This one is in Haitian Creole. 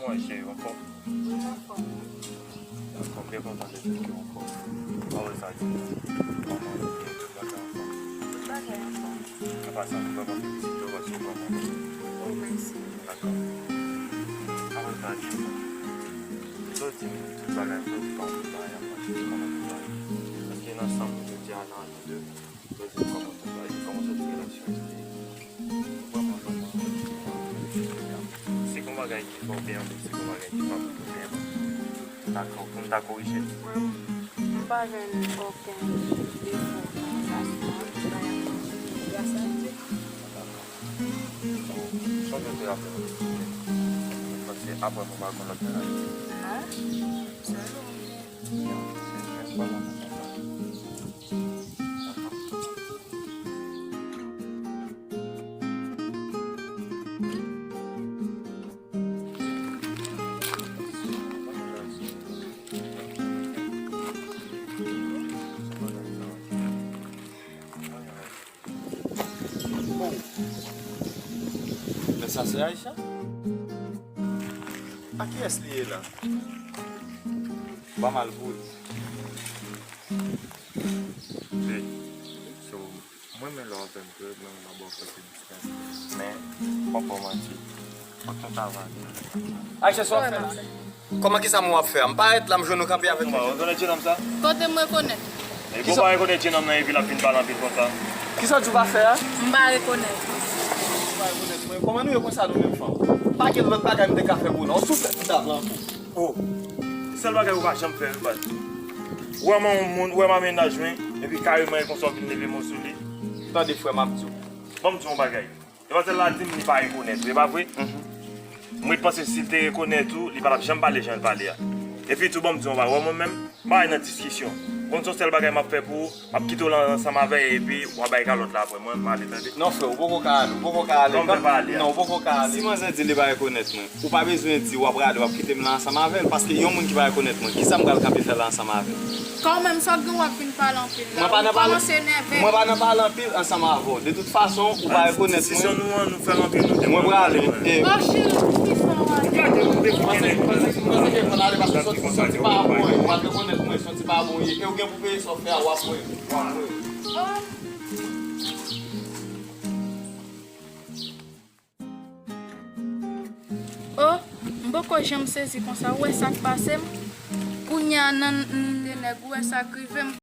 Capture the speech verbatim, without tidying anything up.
Kòman cheri, w anfòm? Mwen anfòm wi. Dakò, m byen kontan de tande ke w anfòm. Kòman sa di? Kòman tout bagay anfòm? Tout bagay anfòm. An pasan, nou vrèman felisite w paske w vrèman bon. Oh, mèsi. Dakò. Kòman sa di? Sot di m tout bagay, sot di kòman tout bagay anfòm, kòman tout bagay. Paske nan sanm nou jodi a nan ane de. Mwen di kòman sa va, kòman sa te relasyon an te ye. Ou vrèman, vrèman, se yon bagay ki fè w byen anpil, se yon bagay ki fè w byen anpil. Dakò, pou m ta korije l. Mwen, m pa jwenn okenn defo nan relasyon an, m pa jwenn gras a Dye. Dakò. Bon, sonje w te raple m, paske apre mwen pa konn lòt bagay. Non, sèl ou m gen. Ya, se jès pa la nan konsa. Men sa se Aisha? A kiyès li ye la? Pa mal pou li. Babe, so, mwen renmen lè w avè m vre, mwen renmen lè w ba w pase distans. Men, m p ap ba w manti, fòk nou ta vale. Aisha, sa w ap fè la? Kòman, kisa m w ap fè a? M parèt la, m jwenn ou kanpe avèk yon jèn. Ou rekonèt jenòm sa? Kote m rekonèt? Epi w pa rekonèt jenòm nan epi l ap vin pale anpil konsa? Kisa w di w pa fè a? M pa rekonèt. Ou pa rekonèt mwen? Kòman nou ye konsa nou menm fanm? Pa gen lòt bagay m te ka fè pou nou. Ou sou tèt dam lan. Oh, sèl bagay ou pa janm fè wi baz. Ou wè m yon moun, ou wè m a mennaj mwen, epi kareman e konsa w vin leve men w sou li. Tande frè m ap di w. Ban m di w yon bagay. Demwazèl la di m li pa rekonèt ou, e pa vre? Mhm. Mwen panse si l te rekonèt ou, li pa t ap janm pale jan l pale a. Epi tou, ban m di w yon bagay, ou wè mwen menm, m pa nan diskisyon. Konn se yon sèl bagay m ap fè pou ou, m ap kite w lan ansanm avè l, epi w a bay kalòt la apre mwen, m ale tande. Non, frè, ou poko ka ale, ou poko ka ale. Non, m fè pa ale a. Non, ou poko ka ale. Si manzè di li pa rekonèt mwen, ou pa bezwen di w ap rale, w ap kite m lan ansanm avè l, paske yon moun ki pa rekonèt mwen, kisa m pral kanpe fè la ansanm avè l? Kòmanse w gen w ap vin pale anpil la. Mwen pa nan pale, ou kòmanse nève m. Mwen pa nan pale anpil ansanm avè w. De tout fason, ou pa rekonèt mwen. Disisyon nou an, nou fè l antre nou de. Mwen prale. Oh, cheri, ki fè w ale? Gade, ou te fini. Panse, panse, panse ke mwen ale paske soti, soti pa bon, ou pa rekonèt mwen, soti pa bon ye. E ou gen pou peye sa w fè a, w ap wè. W ap wè. Oh. Oh, m poko janm sezi konsa. Ou wè sa k pase m? Kounye a nan, nan de nèg, ou wè sa k rive m?